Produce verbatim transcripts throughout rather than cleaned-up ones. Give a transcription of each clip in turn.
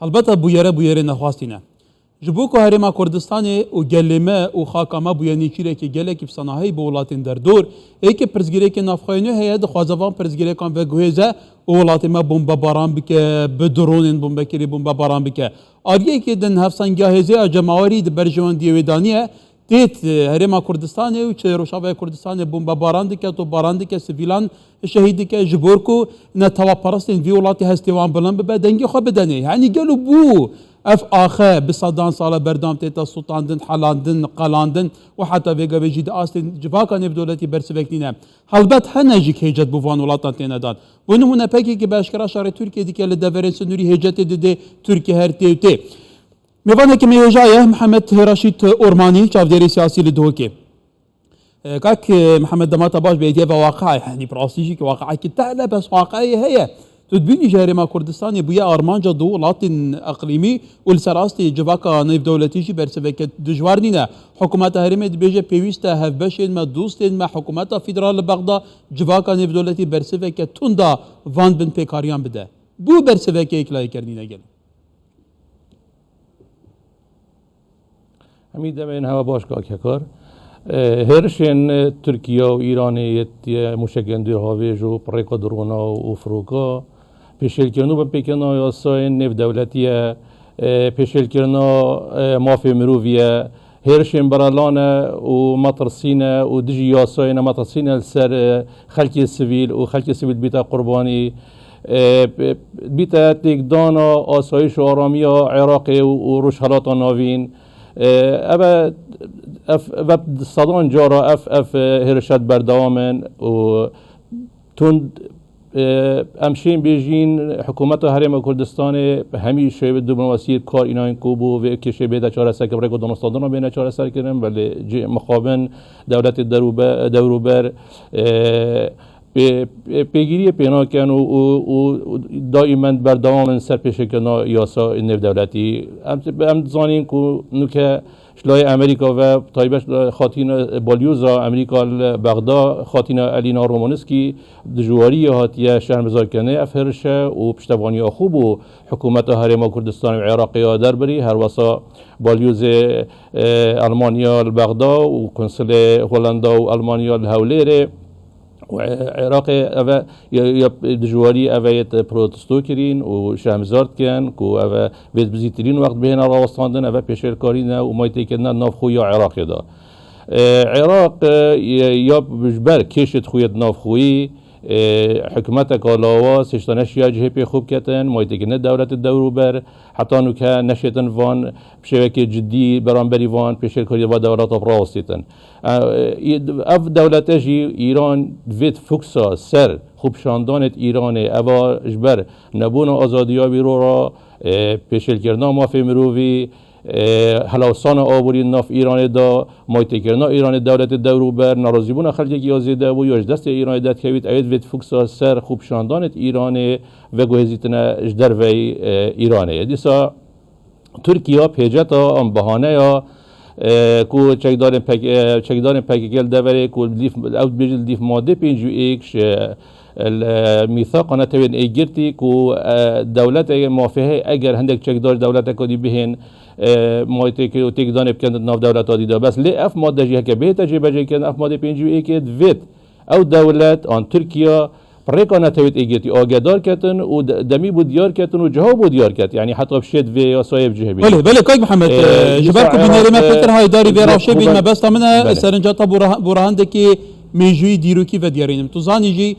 Helbet ev bûyere bûyerê nexwastî ne. Ji bo ku Herêma Kurdistanê û gelê me û xaka me bûye nêçîrekî gelekî bi sanahî bo welatên derdor, ê ke pirsgirêkê navxweyî nû heye, dixwaze van pirsgirêkan veguhêze û welatê me bombebaran bike, bi dronên bombekirî bombebaran bike. Aliyekê din hevsengiya hêzê ya cemawerî di berjewendiyê wê daniye, têt Herêma Kurdistanê û çi Rojavayê Kurdistanê bombebaran dike, topbaran dike, sivîlan şehîd dike, ji bo ku netewaperestên vî welatî hestê wan bilind bibe, dengê xwe bide nê. Yanî gelo bû ev axe bi sedan sal e berdewam tête stûtandin, helandin, qelandin û heta vê gavê jî di astên civaka nêvdewletî bersivek nîne? Helbet hene jî hêcet bo van welatan têne dan. Bo nimûne P K K bi eşkera şerê Tirkiyê dike, li deverên sinûrî hêcetê dide Tirkiye her tê û tê. Mêvanekî me hêja ye Mihemed Reşîd Ormanî, çavdêrê siyasî li Duhokê. E, kak, e, Mihemed, dema te baş bêtiye ve waqia, yanî bi rastî jî ki waqiayekî tehl e, bes waqiayê heye. Tu dibînî ji Herêma Kurdistanê bûye armanca du welatên eqlîmî û li ser astê civaka nêvdewletî jî bersiveke dijwar nîne. Hikûmeta herêmê dibêje pêwîst e hevbeşên me, dostên me, hikûmeta federal li Bexda civaka nêvdewletî bersiveke tunda van binpêkariyan bide. Bû bersiveke yeklayîkerdinî ne gelo? Hemî demên hewe baş kak Hekar. E, hêrişên Tirkiye û Îranê yê mûşekên dûrhavêj û bi rêka drona û firoka, pêşêlkirina û binpêkirina yasayên nêvdewletî ye, e, pêşêlkirina, e, mafê mirovî ye, hêrişên berelan e û metirsî ne û dijî yasayê ne, metirsî ne li ser, e, xelkê sivîl û xelkê sivîl bîte qurbanî. E, bîte têkdana asayîş û aramiya Iraqê û, û Rojhelata Navîn. E, ev e, ev, ev sedan cara ev, ev, e, hêrişet berdewam in û tund, e, em şên bêjîn, hikûmeta Herêma Kurdistanê hemî şêwê diplomasiyê kar înan ku bo vê kêşê bête çareserkirin, rêko danûstandina bêne çareserkirin, belê cê mixabin dewletê derûbe-, dewrûber, e, pê-, pê-, pêgiriyê pê nakin û, û, û, û daîmen berdewam in ser pêşêkirina yasa nêvdewletî. Em, em dizanîn ku nûke ji layê Amerîka ve, taybet xatîna balyoza Amerîka li Bexda, xatîna Elîna Romanskî, dijwariyê hatiye şermezarkirinê ev hêrişe û piştevaniya xwe bo hikûmeta Herêma Kurdistanê û Iraqê ya derbirî, her wesa balyozê, e, Elmanya li Bexda û konsulê Holanda û Elmanya li Hewlêrê. Û, e, Iraqê ev e, ya, ya dijwarî ev e yê protesto kirîn û şermezar dikin ku ev e vê di bizîtirîn wext bihêne rawestandin, ev e pêşêlkarî ne û may têkirine navxwe ya Iraqê de. E, Iraq, e, ya ji ber kêşê xwe yê di navxweyî, e, hikûmeteka lawaz hêşta neşiya cihê pê xwe biketin, may têkirine dewletê dewrûber, heta nûke neşêtin van bi şêwekê cidî beramberî van pêşêlkarî va dewleta birawestîtin. E, ev dewlete jî Îran vê di foksa ser xwepişandanê di Îranê, eva ji ber nebûna azadiya wî ro re, e, pêşêlkirina mafê mirovî, e, helawsana aborî di nav Îranê de, maytêkirina Îranê dewletê dewrûber, nerazîbûna xelkekî ya zêde bû ya ji destê Îranê derdikevît, ew ê di vê di foksa ser xwepişandanê di Îranê veguhêzîtine ji derveyî, e, Îranê. Dîsa Tirkiye pêceta an bahaneya, e, ku çekdarên P K, e, çekdarên P K K li deverê ku li dîf, ew dibêjin li dîf madê pêncî û yek ji, e, li mîthaqa netewên êgirtî ku, e, dewletê mafê heye eger hindek çekdar dewleteka dî bihên, e, maytêkê û têkdanê bikin di nav dewleta dî de. Bes lê ev made jî heke bihête cêbecêkirin, ev madê pêncî û yekê divêt ew dewlet an Tirkiye bi rêka netewêt êgirtî agedar ketin û de-, demî bû diyar ketin û ciha bû diyar ket. Yanî heta bi şêt vê yasayê bi cih bî. Belê, belê, Kak Mihemed, Ee, e, ji ber ku bînerê me Peter Haydarî vê rewşê bîn, mebesta min e, belê, serinca te bûra-, bûrahandekî mêjûyî dîrokî vediyarînim. Tu zanî jî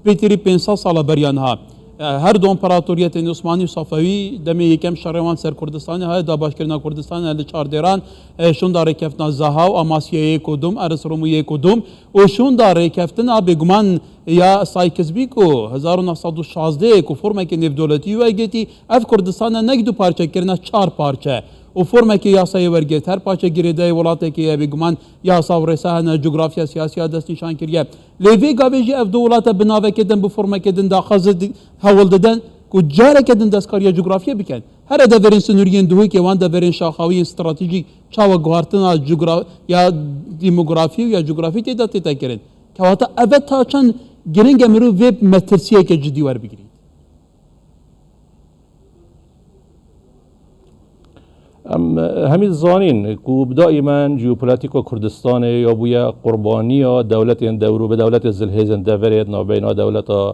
pêtirî pênc sed sala beriya niha, e, her du împaratoriyetên Osmanî û Safewî demê yekem şerê wan ser Kurdistanê haya dabaşkirina Kurdistanê li çar dêran, e, şûnda rêkeftina Zaha û Amasyayê yek û dûm, Erzirûmû yek û dûm, û şûnda rêkeftina bêguman ya Sykes-Picot hezar û neh sed û şazdeh ku formeke nêvdewletî wergirtî, ev Kurdistane ne du parçe kirine çar parçe û formeke yasayê wergirt. Her parçe girêdayê welatekê ye, bêguman yasa û rêsa hene, cografya siyasî ya destnîşan kiriye. Lê vê gavê jî ev du welate bi naveke din, bi formeke din daxwaz di-, hewl didin ku careke din destkariya cografyê bikin. Here deverên sinûriyên Duhokê, wan deverên şaxawiyên stratejîk, çawa guhartina cogra-, ya demografî û ya cografî tê de tête kirin. Kewata ev e ta çend giring e mirov vê metirsiyeke cidî werbigirît? Em, e, hemî dizanîn ku bi daîmen jeopolitîka Kurdistanê ya bûye qurbaniya dewletên dewrû, bi dewletê zilhêzên deverê di navbeyna dewleta,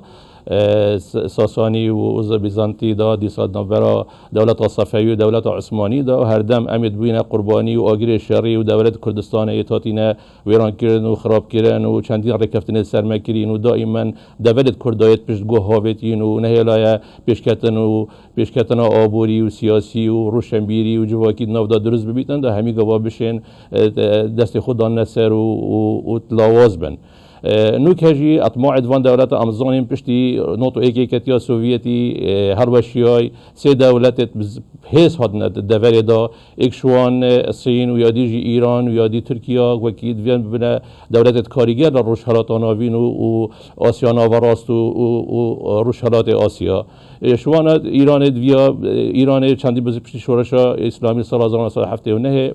e, S-, Sasanî û Uze-, Bîzantî de, dîsa di navbera dewleta Sefewî û dewleta Osmanî de, herdem em ê dibûyne qurbanî û agirê şerî û dewlet Kurdistanê yê tatîne wêrankirin û xirabkirin û çendîn rêkeftinê sermekirîn û daîmen deverêt Kurda yê pişt guh havêtîn û nehêlaye pêşketin û pêşketina aborî û siyasî û rûşenbîrî û civakî di nav de dirust bibîtin, da hemî gava bişên, e, de-, destê xwe danine ser û, û, û lawaz bin. E, nûke jî etmaê di van dewleta em zanîn piştî not û êkê ketiya Sovyetî, e, her weşiyay sê dewletê bi z-, hêz hatine de-, deverê de, êk ji wan, e, Sîn û ya dî jî Îran û ya dî Tirkiye wekî divên bibine dewletê karîger li Rojhelata Navîn û, û Asya Naverast û, û, û Rojhelatê Asya. E, ji wan Îranê diviya, e, Îranê çendî bi piştî şoreşa Îslamî sala hezar neh sed heftê û nehê,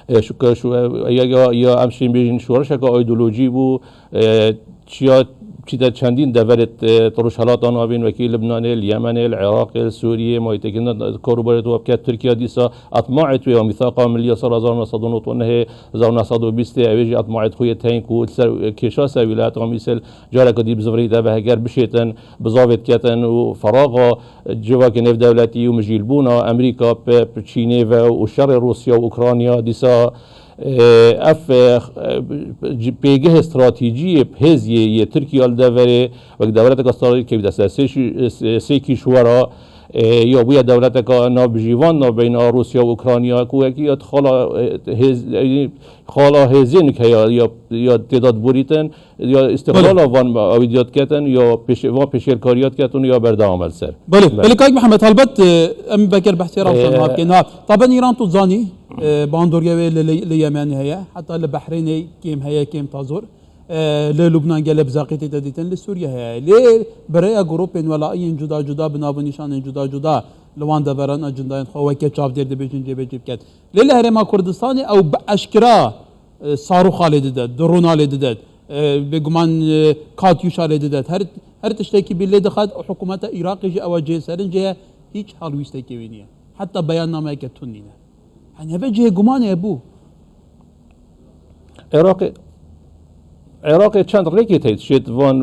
e, şu, şu, e, ya, ya, ya em şên bêjin şoreşeke îdeolojî bû, e, çiya, çîte çendîn deverê, e, Rojhelata Navîn wekî Libnanê, li Yemenê, li Iraqê, li Sûriyê, mayî tekin de karobarê tu bike. Tirkiye dîsa etmaê tu ya mîthaqa millî ya sala hezar neh sed û nod û nehê, hezar neh sed û bîstê, ew ê jî etmaê xwe yê tên ku li ser kêşa ser wîlayeta Mîsir careke dî bi zivirî de ve heger bişêtin, bi zavê diketin û feraxa civakê nêvdewletî û mijîlbûna Amerîka bi, bi Çînê ve û şerê Rûsya û Ukrayna dîsa, e, ev, e, pêgehê stratejî yê hêz yê, yê Tirkiye li deverê wek dewleteke stratejî kevî dest sê, sê kîşwera, e, ya bûye dewleteke navbijîvan navbeyna Rûsya û Ukrayna ku wekî ya xala, e, hêz, e, xala hêzên heye ya, ya têda diborîtin, ya îstiqlala van ewîdiya diketin, ya pêşê-, van pêşêlkariya diketin û ya berdewam e li ser. Belê, belê. Belê, Kak Mihemed, helbet, e, em veker behsê Ramşan, e, nakin. Ha, taben Îran tu zanî, e, bandoriya wê li, li, li Yemenê heye, heta li Behrênê kêm heye, kêm ta zor. E, li Lubnan gele bi zaqîtî te dîtin, li Sûriye heye. Lê bi rêya grûpên welayî yên cuda cuda, bi nav û nîşanên cuda cuda li wan deveran acindayên xwe weke çavdêr dibêjin cêbecî biket. Lê li Herêma Kurdistanê ew bi eşkira, e, saroxa lê didet, drona lê didet, e, bêguman, e, katyuşa lê didet. Her, her tiştekî bî lê dixet, hikûmeta Iraqê jî ewa cihê serince ye, hîç halwîstekê wê niye. Heta beyannameyeke tund nîne. Hani heve cihê gumanê bû. Iraqê, Iraqê çend rêkê tey dişêt van,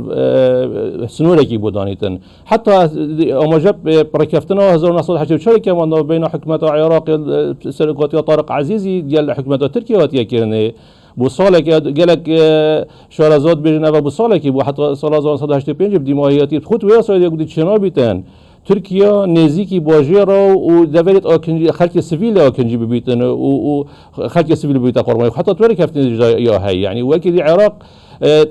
e, sinorekî bo danîtin. Heta, e, amaje, e, rêkeftina hezar neh sed heştê û çar ke van navbeyna hikûmeta Iraqê, e, serokatiya Tariq Ezîzî gel hikûmeta Tirkiye hatiye kirinê. Bo salek, e, gelek, e, şareza dibêjin, eva bo salekî bû, heta sala hezar neh sed heştê û pênc bi dîmahiyatî xwe tu wê yasayê de gotî çênabîtin. Tirkiye nêzîkî bajêra û deverêt akincî, xelkê sivîl akincî bibîtin û, û xelkê sivîl bibîte qurbanî. Heta tu rêkeftinê jî ya heye. Yanî wekî dî Iraq, e,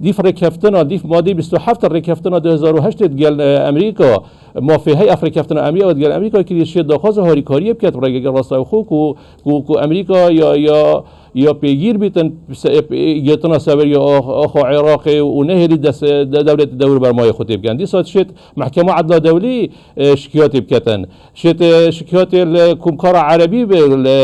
dîf rêkeftina, dîf madê bîst û heft rêkeftina du hezar û heştê digel, e, Amerîka, mafê hey ev rêkeftina Amerîka digel Amerîka kirî şê daxwaza harîkariyê biket bi rêgeke rastewxo ku, ku, ku Amerîka ya, ya, ya pêgîr bîtin, se-, e, girtina sewer ya ax-, axa Iraqê û nehêlî dest, de-, dewletê dewr bermayê xwe tê bikin. Dîsa dişêt Mehkema Edla Dewlî, e, şikiyatê biketin. Şêt, e, şikiyatê li Komkara Erebî be, li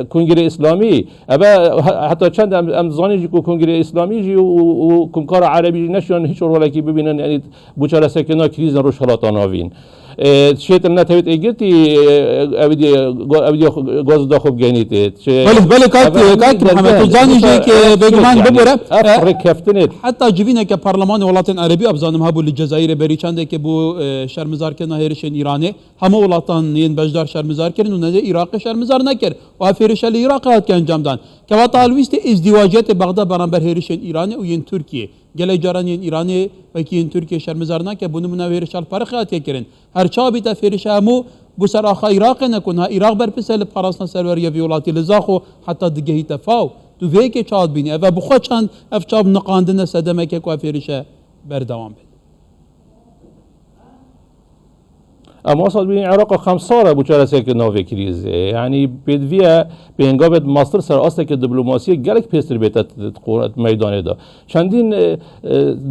Kongrê Îslamî. Eve he-, heta çend em, em zanîn jî ku Kongrê Îslamî jî û, û, û Komkara Erebî jî neşiyan hiç rolekî bibînin, yanî bo çareserkirina krîzên Rojhelata Navîn. E, şêt li netewêt êgirtî, e, ev dî, go-, ev dî go-, goz da xwe bigenîtê. Belê, belê, kak, kak Mihemed, tu zanî jî ke bêguman bibore. Ev, e, rêkeftinê. Heta civîneke parlemanê welatên Erebî, ez zanim, hebû li Cezayirê berî çendekê bû, e, şermizarkirina hêrişên Îranê. Hemû welatan yên beşdar şermizar kirin û nedê Iraqê şermizar nekir. Û ev hêrişe li Iraqê hatiye encamdan. Kevata helwîstê îzdîwaciyetê Bexda beramber hêrişên Îranê û yên Tirkiyê. Gelek caran yên Îranê wekî yên Tirkiyê şermizar nake, bo nimûne ew hêrişa li Perixê hatiye kirin. Her çawa bît ev hêrişe hemû bo ser axa Iraqê ne ku niha Iraq berpirs e li parastina serweriya vî welatî li Zaxo heta digehîte Faw. Tu vê yekê çawa dibînî? Ev e bi xwe çend ev çav niqandine sedemeke ku ev hêrişe berdewam bê. Em wisa dibînin Iraq xemsar e bo çareserkirina vê krîzê. Yanî pêdivî ye pêngavê di mastir ser asteke diplomasiyê gelek pêstir bête t-, t-, t-, meydanê de. Çendîn, e, e,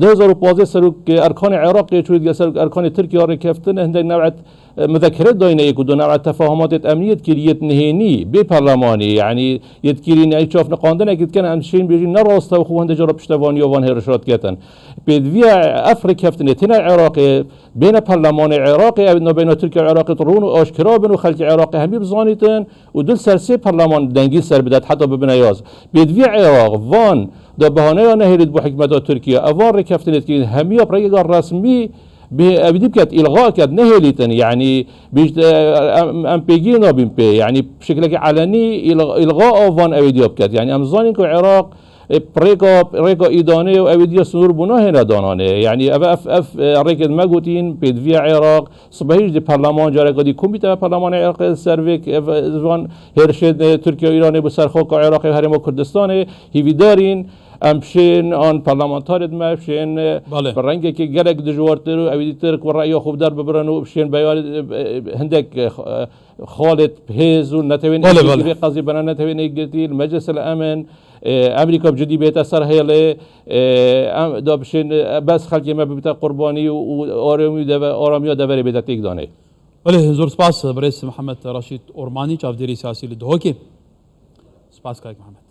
du hezar û pazdeh serok, e, erkanê Iraqê çûyê digel serok erkanê Tirkiye rêkeftin, hindek newet Muzekere dayne yek û du new'a tefahumatê emniyê dikir yêt nihênî, bê perlemanî, yanî yêt kirîn, yanî çavniqandinekî dikin, em şên bêjin ne rast e û xwe hinde cara piştevaniya van hêrişa diketin. Pêdiviya ev rêkeftinê têne Iraqê, bêne perlemanê Iraqê, ew nabeyna Tirkiye û Iraqê rûn û aşkera bin û xelkê Iraqê hemî bizanîtin û du li ser sê perleman dengî ser bidet heta bibine yaz. Pêdiviya Iraq van da behaneya nehêlît bo hikûmeta Tirkiye, ev van rêkeftinê dikirîn hemiya bi rêkeka resmî bê ew dî biket, îlga ket, nehêlîtin, yanî bêjt, e, em, em pêgî nabîn pê, yanî bi şekilekî elenî îl-, îlga a van ew diya biket. Yanî em zanîn ku Iraq, e, rêka, rêka îdanê û ew diya sinûr bû nahêne dananê. Yanî ev, ev, ev, e, rêkê me gotîn, pêdiviya Iraq, sibehî jî di perleman careka dî komîte perlemanê Iraqê ser vê, e, van hêrişê, e, Tirkiye û Îranê bi ser xaka Iraqê û Herêma Kurdistanê, hîvîdarîn, em şên an parlamentarê me şên, e, Belê. bi rengekî gelek dijwartir û ewî dîtir ku reya xwe bi der bibirin û şên beyan, e, e, hindek, e, xalê hêz û netewên Belê, yekgirtî belê. vê qezî bena netewên yekgirtî li Meclis el Emin, e, Amerîka bi cidî bête ser hêlê, e, em da bişên, e, bes xelkê me bibite qurbanî û, û aramiya deve-, aramiya deverê bête têkdanê. Belê, zor spas, birêz Mihemed Reşîd Ormanî, çavdêrî siyasî li Duhokê. Spas, kayek Mihemed.